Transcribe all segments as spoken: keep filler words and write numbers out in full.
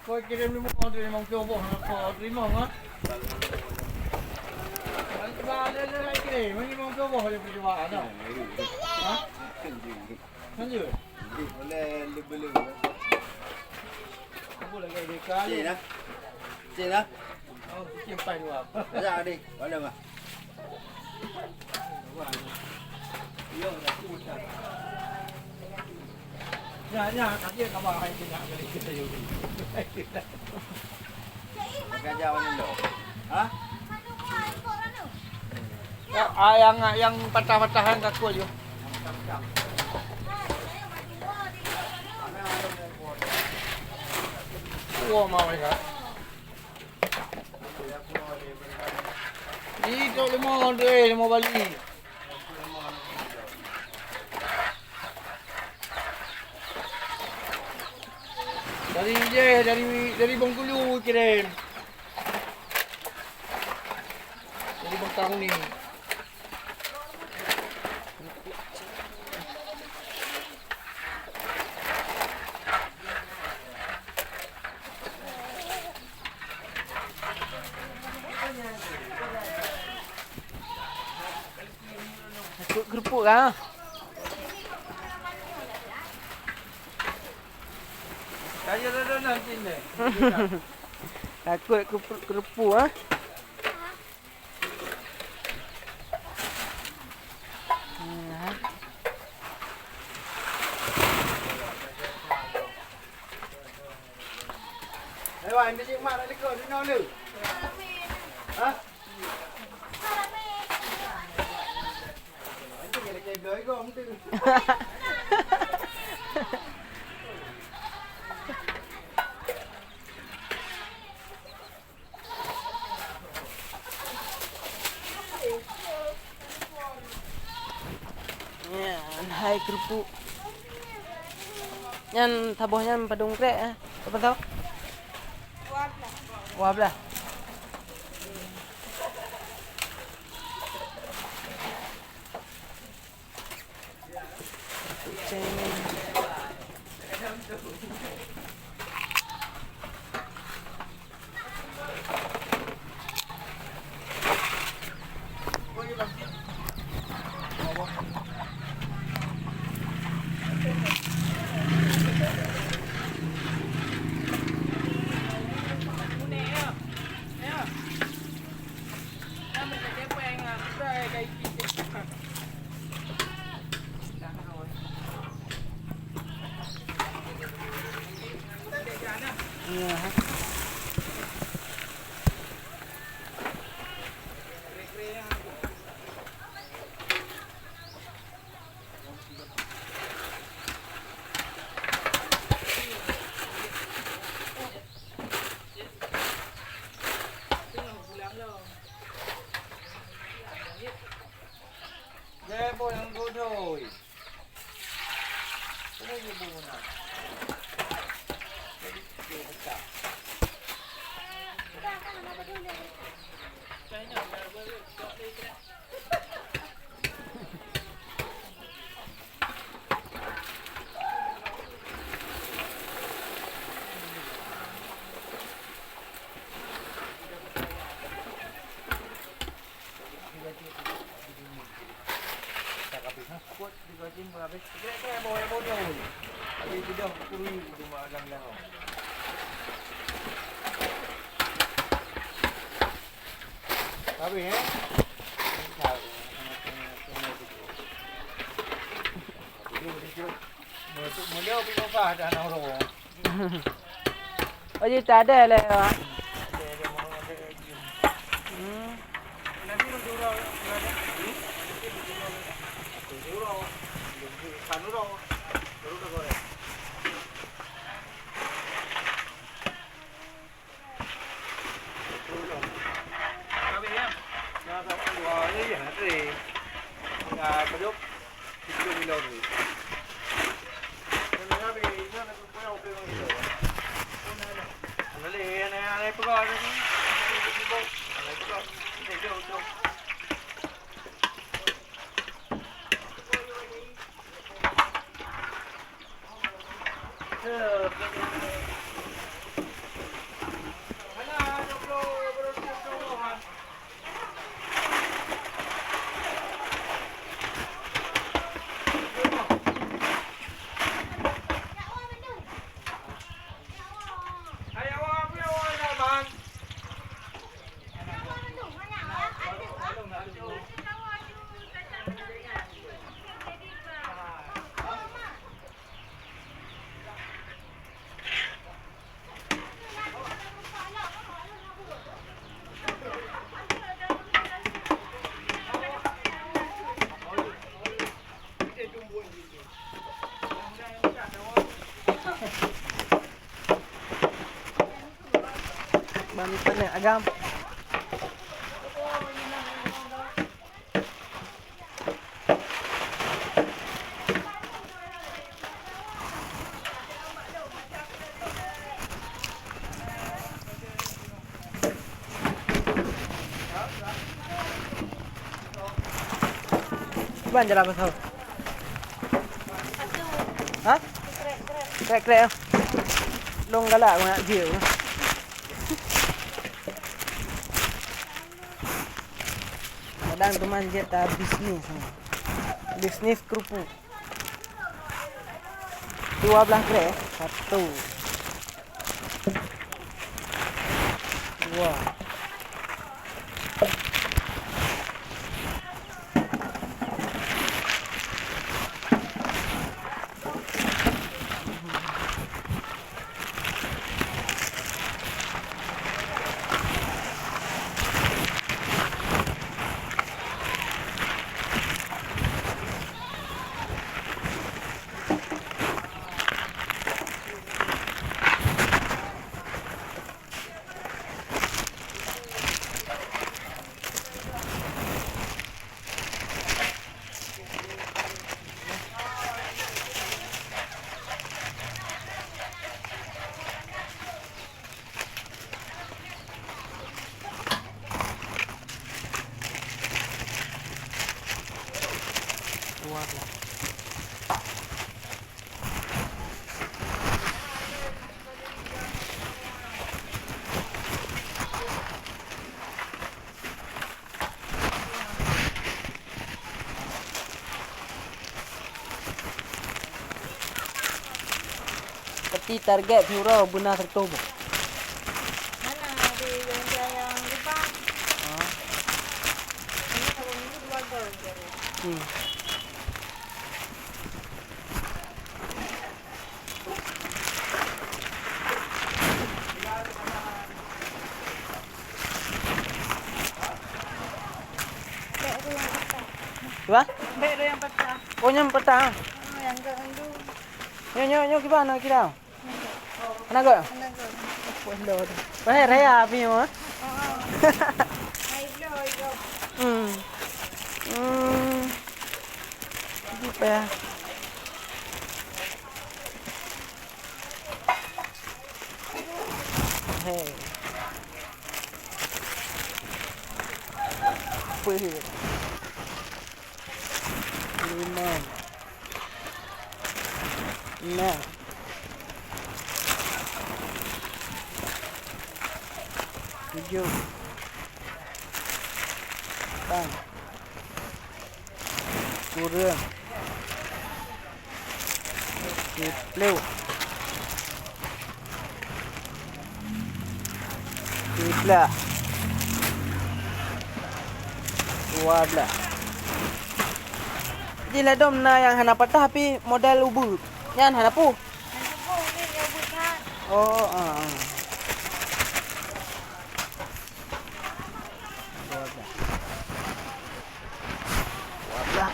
Kau kirim limong, limong puluh boh, kau terima, ha? Cuba ada, ada lagi, limong puluh boh ada percobaan, ha? Ha? Lanjut. Boleh lebih-lebih. Apa lagi ada kali? Cik dah. Cik dah. Oh, simpan dua. Dah, adik. Boleh, Bang. Ya, ya, tadi kabar hai kena kali kita yuk. Bagaja mana lo? Ha? Ya, ah, yang, yang patah-patah yang kaku aja. Wah, mau ya. Ih, tok limong tu, eh, limong bali. Dari jeh, dari, dari Bengkulu kirim. Dari Bengkang ni. Takot keureupuek ah. Takot keureupuek, keureupuek ah. Hai, wah, ini cik mak nak likot, di nol tu. Ha? Nanti kena kena igong tu. Nyan, hai keureupuek. Nyan saboh nyan padum krek, eh? Berapa tau? Dua belas. Habis, eh? Mulia pun susah dah nak urut. Oh, jadi tak ada lah, Mak. Hmm. Ban paneuk agam. Ban jalan pasal. Ha? Krek-krek, ah. Lôn galak ngon aneuk jih. Kadang teuma jeuet tabisnis. Bisnis kerupuk. Dua blah krek, eh. Satu. Dua. Peti target siuroe beuna seratus boh. Mana di yang, yang lubang? Ah. Ini kalau minggu dua gol. Hmm. Kiban? Bèk tu nyang patah. Oh, nyang patah. Ah, nyang gèt mandum. Nyoe, nyoe, nyoe kiban, nyoe kiban. Hana gèt? Hana gèt. Wah, lôn. Wah, raya api nyoe, ah. Ah. Hai, bro, hai, bro. Hmm. Hmm. Ini apa ya? Hei. Peuet. Limong. Enam. Tujoh. Lapan. Kureueng. Siplôh. Siblaih. Dua blaih. Di ladôm na nyang hana patah, tapi model ubeut. Nyan hana peue. Oh, ah, ah. Dua blaih. Dua blaih.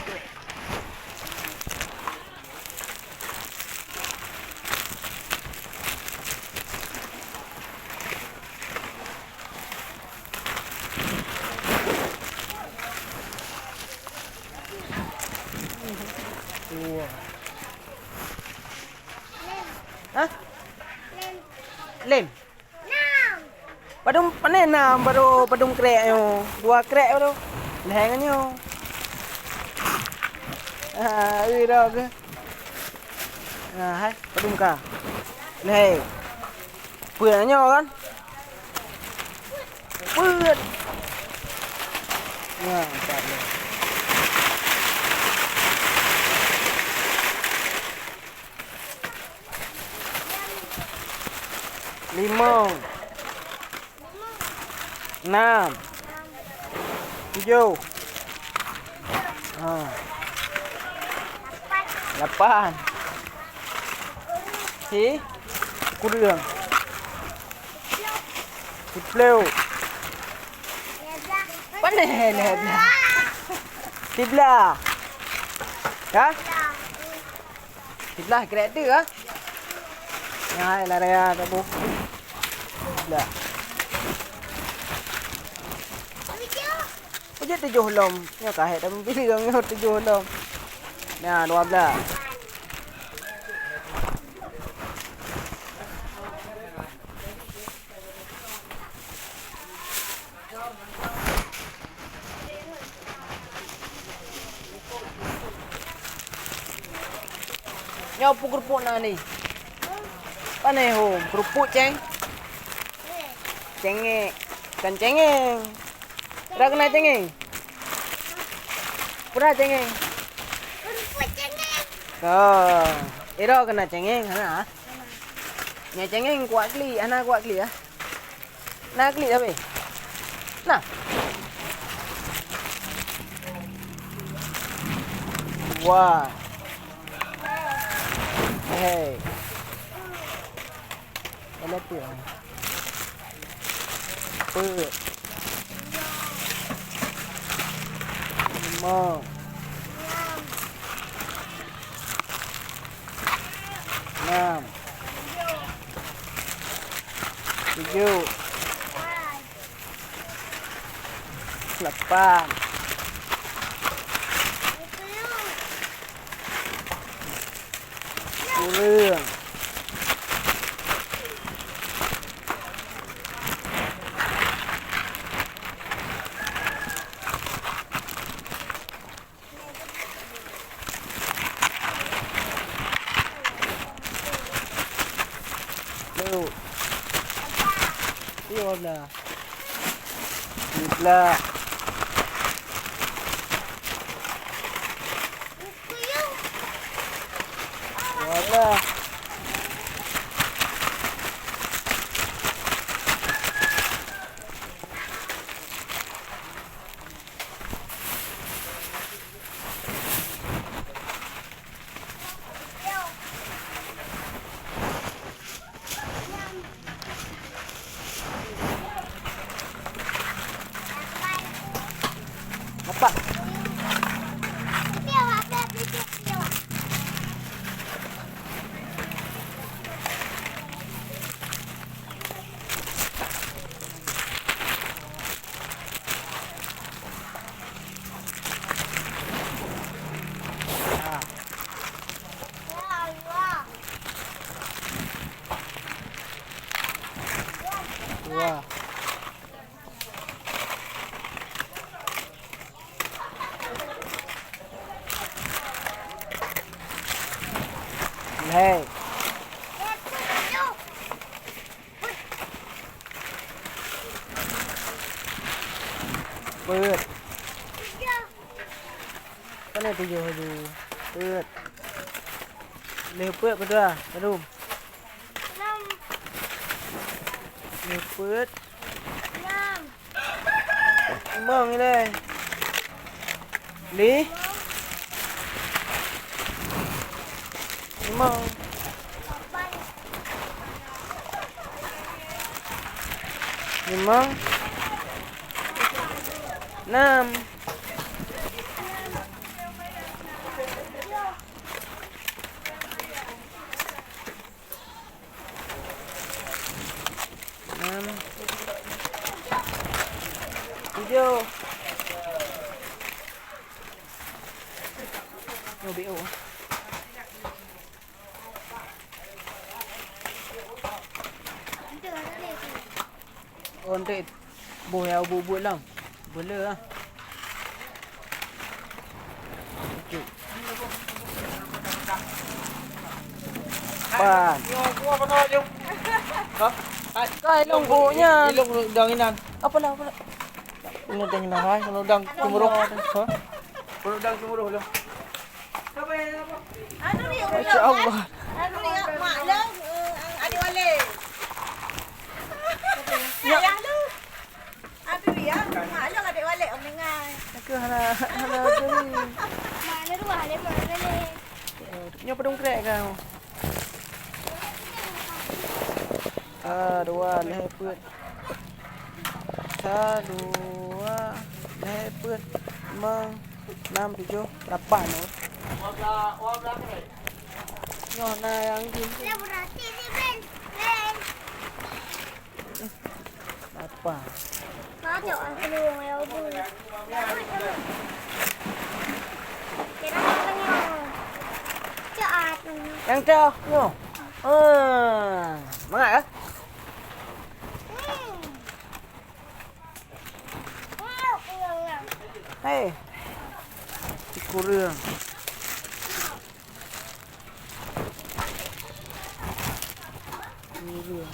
Dua. Hah? Lem. Padum, pane na baru padum krek nyoe. Dua krek baru. Lhèe ngon nyoe. Ha, ui dah ke. Ha, hai, padum ka. Lhèe. Peuet nyoe kan? Peuet. Ya, empat nyoe. Limong. Enam. Tujoh. Ha. Lapan. Si. Kureueng. Siplôh. Pane lhèe blaih? Siblaih. Ya? Siblaih krek tu, ha? Nyan hai, lam raya taboh. Siblaih. Peue jeuet tujoh lom. Nyoe ka hék tameupiléng nyoe tujoh lom. Nah, dua blah. Nyoe peue keurupuk na ni? Pane hom, keurupuk ceng? Cengek. Bukan cengeng. Pernah kena cengeng? Pernah cengeng? Keurupuk cengeng. Oh, iro kena cengeng, hana? Nyoe cengeng kuat klik, hana kuat klik ah. Na klik tapi. Nah. Wah. Hei. Ada tu. Peuet. Limong. Enam. Tujuh. Lapan. Kureueng. Lhèe. Dua blah. Siplak. Dua blah. Nampak? Dua. Lhèe. Peuet. Pane tujoh laju? Peuet. Lhèe peuet beutôi ah, padum? Lhèe peuet. Limong ilèe. Li? Limong. Limong. Enam. Enam. Tujoh. Oh, B O. Oh, enteuk boh nyang buet-buet lom. Beu le ah. Okey. Pan. Nyoe gua kena je. Ha? Kai lông gok nyan. Ilông udang inan. Apalah, apalah. Ini udang inan hai, ini udang cemburuh. Ha? Ini udang cemburuh tu. Anu ni, Masya Allah. Anu ni, mak lông, eh, adik Walid. Ya. Ayah lu. Aduh, ya, mak lông adik Walid, Om Dengai. Aku hana, hana tu ni. Mak lông dua, ada mak lông. Nyoe padum krek kau. Ah, dua, lhèe peuet. Sa, dua, lhèe peuet. Limong, enam, tujoh, lapan. Nyoe na nyang gini. Lapan. Nyang toh nyoe. Ah, mangat kah? Hei. Kureueng. Kureueng.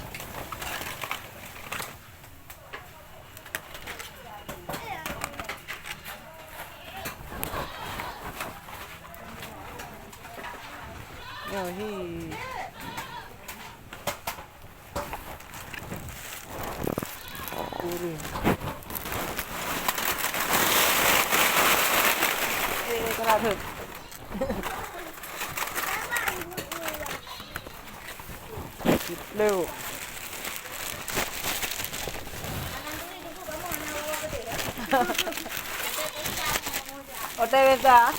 Nyoe hi. Kureueng. Eh, kena tu. Sipleu. Otai biasa.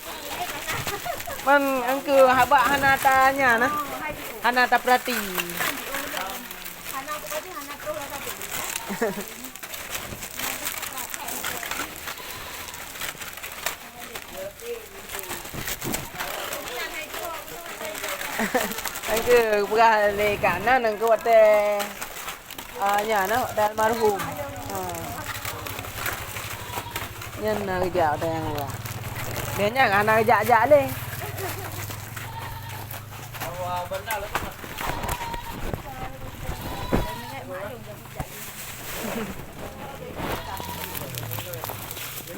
Man engkeu haba hana tanya nah. Hana taperhati. Engkeu peugah lé Kak Nan engkeu watèe, ah, nyan, ah, watèe almarhum. Ah. Nyan na geujak watèe nyang dua. Dia nyan hana geujak-jak lé.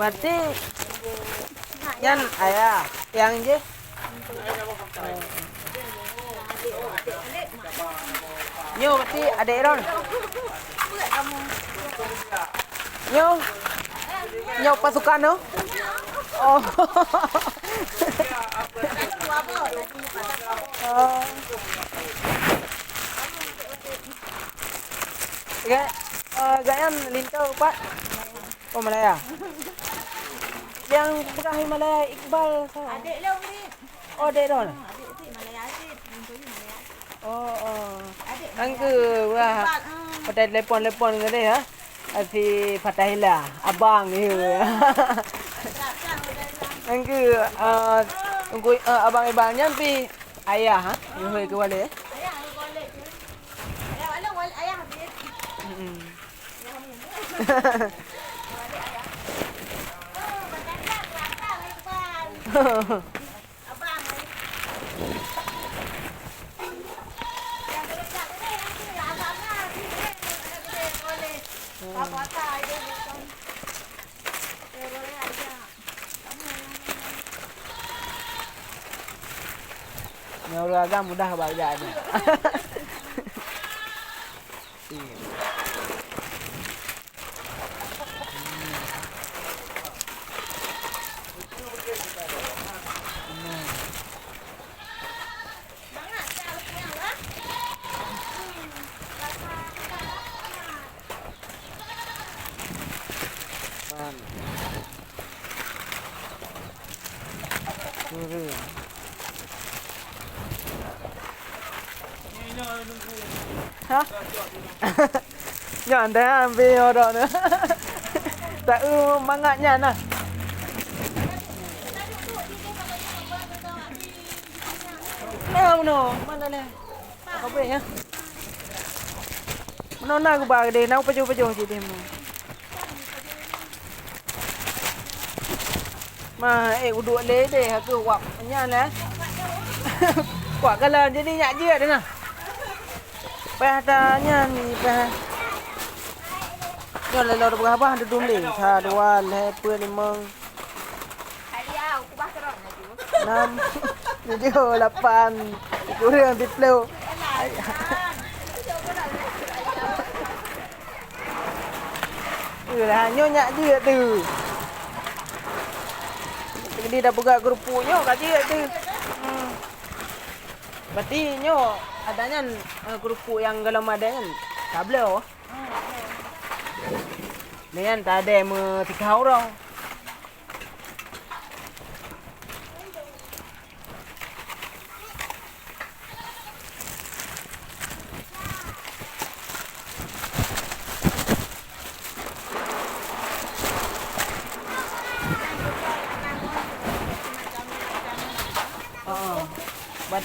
Berarti nyan ayah, yang jih. Nyoe berarti adek Ron. Nyoe, nyoe pasukan tu. Oh. Oh. Gak, eh, gak nyan linto pat. Oh, Malaya. Nyang peugah Himalaya Iqbal sa? Adek lôn ni. Oh, adek lôn. Ah, adek cit Malaya cit, lôn tu Malaya cit. Oh, oh. Adek Malaya cit. Angke wah. Iqbal, ah. Pada telepon-telepon ke dia, ha? Si Fatahila, abang dia. Angke, ah, ungku, ah, abang Iqbal nyan pi ayah, ha? Yuhui ke wale. Ayah, ke wale. Ayah, wale, wale, ayah habis. Mm-mm. Nyoe ureueng agam mudah bak jak nyan. Pan. Kureueng. Hah? Nyan dah ambil orang tu. Tak, eh, mangat nyan lah. Nah, mana? Mana leh? Kabeh, ya. Meunoe na geuba deh, na pajoh-pajoh jih deh meunoe. Ma, eh, uduk lé deh, aku wak nyan lah. Wak galon, jadi nyak jeuet deh nah. Payah ta nyan, payah. Nyoe lé lôn peugah bah, dudum lé. Sa, dua, lhèe, peuet, limong. Nam, tujoh, lapan, kureueng siplôh. Eh, lah, nyoe nyak jeuet tu. Jadi dah peugah keurupuk nyoe ka jeuet tu. Hmm. Berarti nyoe ada nyan, eh, keurupuk nyang golom ada nyan. Ka bloe. Nyan tadé meutika uroe.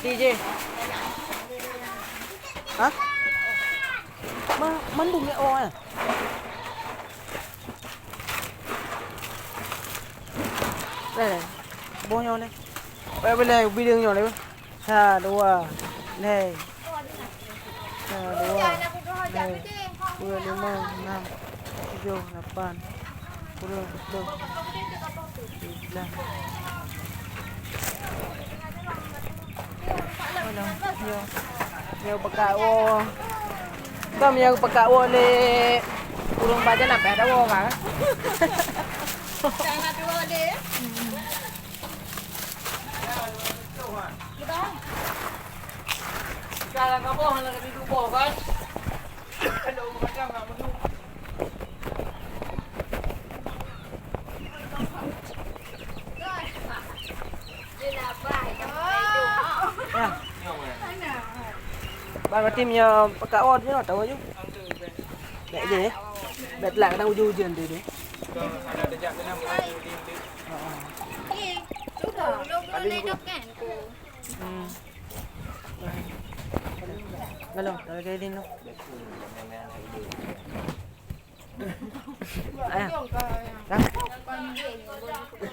Di je. Hah? Ma, mandum ya, oh, eh. Leh, leh. Boh nyoe leh. Payah bilai, bideng nyoe leh. Sa, dua, lhèe. Sa, dua, lhèe. Dua, lima, enam, tujuh, lapan, sepuluh, sebelas. Nyoe, nyoe peukat woe. Tom nyang peukat woe lé ureueng bajan apa ada woe kan? Jangan ada woe deh. Sekarang kamu hana kena duduk bawah kan? Ada orang macam nak menunggu. Bang, berarti meunyoe peukat woe nyoe tahu ju. Bèk je, eh. Bèk telat kadang ujeuen-ujeuen tu, tu. Hmm. Kalau, kalau jadi ni. Ayah.